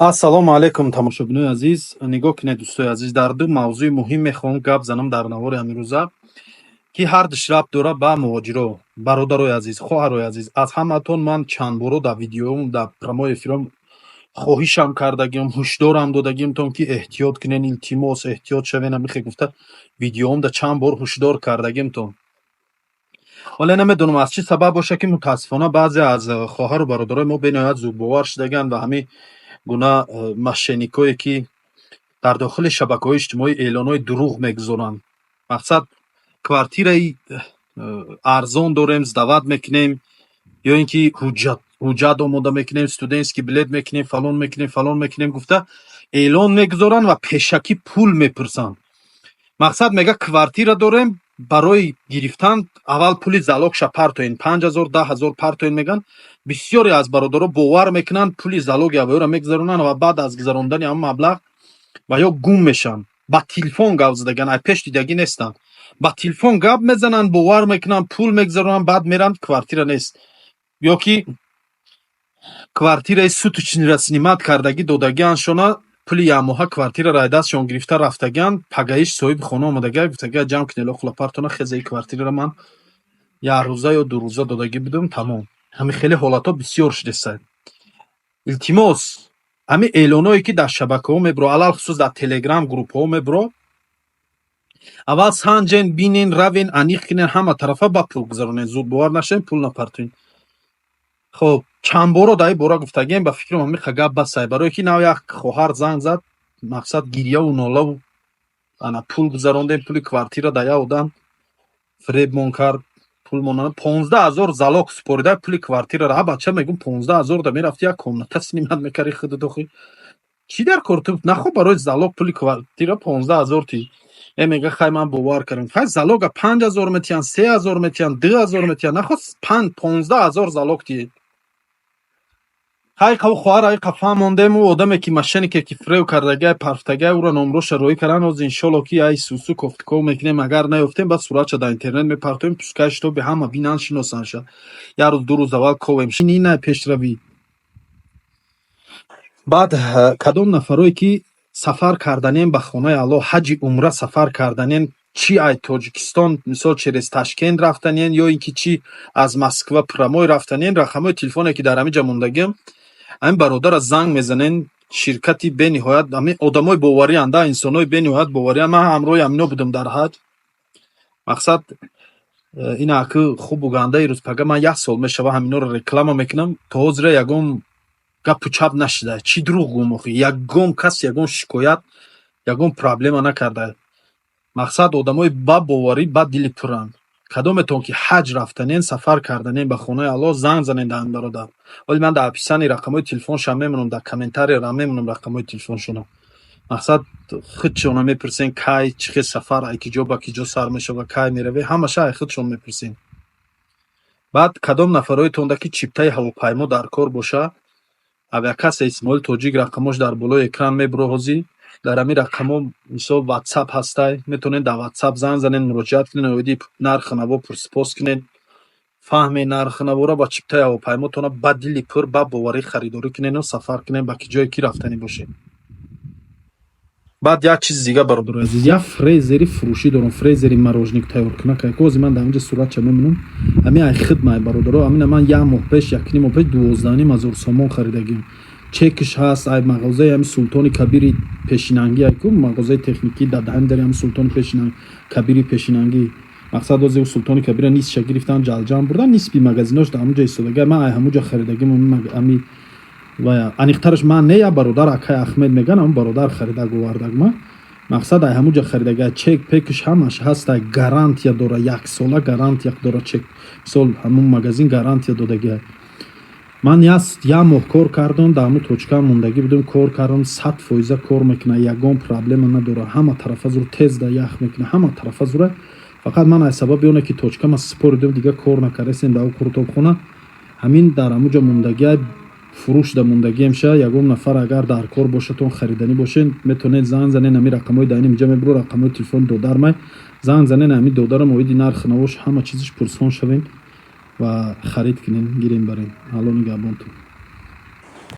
Ассалому алайкум, тамошобинои азиз. Нигоҳ кунед, дӯстои азиз, дар ду мавзӯи муҳим мехоҳам гап занам дар навори ҳамирӯза, ки ҳардуш рабт дорад ба муҳоҷиро. Бародарои азиз, хоҳарои азиз, аз ҳамаатон ман чандборо дар видеоам, дар прямой эфирам хоҳишам кардагиам, ҳушдорам додагиамтон, ки эҳтиёт кунен, илтимос, эҳтиёт шавен. Ҳамихе гуфта видеоам да чанд бор ҳушдор кардагимтон. Вале намедонам, аз чӣ сабаб бошад, ки мутаассифона баъзе аз хоҳару бародарои мо бениҳоят зудбовар шудагианд ва ҳамин гуна мошенникое, ки дар дохили шабакаҳои иҷтимоӣ эълонҳои дурӯғ мегузоранд. Мақсад, квартираи арзон дорем, сдавать мекунем, ё ин ки ҳуҷҷат омода мекунем, студентский билет мекунем, фалон мекунем, фалон мекунем гуфта эълон мегузоранд ва пешакӣ пул мепурсанд. Мақсад, мега, квартира дорем, барои гирифтан аввал пули залогша партоен, 5000, 10 000 партоен, мегӯянд. Бисёре аз бародаро бовар мекунанд, пули залоги аввалиро мегузаронанд ва баъд аз гузарондани ҳамон маблағ ва ё гум мешаванд. Ба телефон гап задагианд, ай пеш дидагӣ нестанд. Ба телефон гап мезананд, бовар мекунанд, пул мегузаронанд, баъд меранд, квартира нест ё ки квартираи суточныйро снимать кардагӣ додагианшона, пули якмоҳа квартираро аз дастшон гирифта рафтагианд. Пагаиш соҳиби хона омадагиа, гуфтагиа: «Ҷамъ кунед лохулапартона, хезаи квартираро ман якрӯза ё 2 рӯза додагӣ будам, тамом». Ҳамин хеле ҳолатҳо бисёр шудааст. Илтимос, ҳамин эълонҳое, ки дар шабакаҳо мебиро, алалхусус дар Телеграм группаҳо мебиро, аввал санҷен, бинен, равен, аниқ кунен ҳама тарафа, ба пул гузаронен. Зудбовар нашавен, пул напартоен. Хоб, чанд боро дар ин бора гуфтагием, ба фикрам, ҳамиқа гап басай, барое ки нав як хоҳар занг зад, мақсад, гирьяву нолаву ана пул гузарондем, пули квартира да як одам фиребмон кард, пулмон 15 000 залог супорида пули квартираро. Ҳа, бача, мегум, 15 000 да мерафти, як комната снимать мекарди худат. Охи, чӣ дар кор ту нахо барои залог пули квартира 15 000 ти? Э, мега, хай, ман бовар кардам. Хай, залога 5000 метиҳанд, 3000 метиҳанд, 2000 метиҳанд, нахо 15 000 залог тиед. Хай, қав хоҳар, ай қафа мондем. Ӯ одаме, ки мошеннике, ки фиреб кардагиай, парфтагиай, ӯро номроша роӣ кардан. Ҳозир, иншолло, ки ай сусу кофтуков мекунем. Агар наёфтем, баъд суратша дар интернет мепартоем, пускай шитоби ҳама бинанд, шиносандша. Як рӯз, 2 рӯз аввал ковем. Ина пешравӣ. Баъд кадом нафарое, ки сафар карданем ба хонаи Аллоҳ, ҳаҷи умра сафар карданем, чӣ ай Тоҷикистон, мисол, через Ташкент рафтанен, ё ин ки чӣ аз Москва прямой рафтанен, рақамҳои телефоне, ки дар ҳамин ҷа мондагиам, ҳамин бародара занг мезанен. Ширкати бениҳоят ҳамин одамои боварианд, да инсонои бениҳоят боварианд. Ман ҳамроҳи ҳамино будам дар ҳаҷ. Мақсад, ина аки хубу гандаи рӯз пага ман як сол мешава ҳаминоро реклама мекунам, то ҳозира ягон гапу чап нашуда. Чӣ дурӯғ гӯм охи? Ягон кас ягон шикоят, ягон проблема накарда. Мақсад, одамои ба боварӣ, ба дили пуранд. Кадометон ки ҳаҷ рафтанен, сафар карданен ба хонаи Аллоҳ, занг занен дар ҳамин бародар. Вале ман дар описании рақамҳои телефоншам мемонам, дар комментарияам мемонам рақамҳои телефоншона. Мақсад, худшона мепурсен, кай, чӣ хел сафар, ай ки ҷо ба ки ҷо сар мешава, кай меравӣ, ҳамаша ай худшон мепурсен. Баъд кадом нафароетонда, ки чиптаи ҳавопаймо дар кор боша, авиакасса Исмоил Тоҷик, рақамош дар болои экран мебуро ҳозир. Дар ҳамин рақамҳо, мисол, Ватсап ҳастай, метавонед дар Ватсап занг занед, муроҷиат кунед, оиди нархи наво пурсупос кунед, фаҳмед нархи наворо ва чиптаи ҳавопаймотонро ба дили пур, ба боварӣ харидорӣ кунеду сафар кунед ба ки ҷое ки рафтанӣ бошед. Баъд як чизи дига, бародарои азиз, як фрезери фурӯшӣ дорам, фрезери мороженик тайёркунак. Ҳозир ман дар инҷа суратча мемонам. Ҳамин ай хидмай, бародаро. Ҳамина ман як моҳ пеш, якним моҳ пеш 12,5 ҳазор сомон харидагим. Чекш ҳаст, ай мағозаи ҳами Султони Кабири пешинангӣ, айку мағозаи техникӣ дар даҳани дари ҳами Султони Кабири пешинангӣ. Мақсад, ҳозир Султони Кабира нисфша гирифтан, ҷалҷам бурдан, нисфи магазинош дар ҳамуҷа истодага. Ман ай ҳамуҷа харидагим. Ами ва аниқтараш ман не, я бародар, акай Ахмед меган, ҳамн бародар харидаг овардаг. Ма, мақсад, ай ҳамуҷа харидага. Чек пекш ҳамаш ҳастай, гарантия дора, яксола гарантия дора чек. Мисол, ҳамун магазин гарантия додагиай. Ман як моҳ кор кардам, дар ҳамун точкаам мондагӣ будам, кор кардам, 100 фоиза кор мекунад, ягон проблема надорад, ҳама тарафа зур тез да ях мекунад, ҳама тарафа зура. Фақат ман аз сабаби оне, ки точкама супоридам, дига кор накардастем дар қуртобхона. Ҳамин дар ҳамуҷа мондагиай, фурӯш да мондагием ша. Ягон нафар агар дар кор бошатон, хариданӣ бошед, метавонед занг занед. Ҳамин рақамҳои дар инҷа мебуро, рақамҳои телефони додармай, занг занед ҳамин додарам, оиди нархи навош, ҳама чизаш пурсон шавем ва харид кунем, гирем, барем. Алло нигаҳбонтон.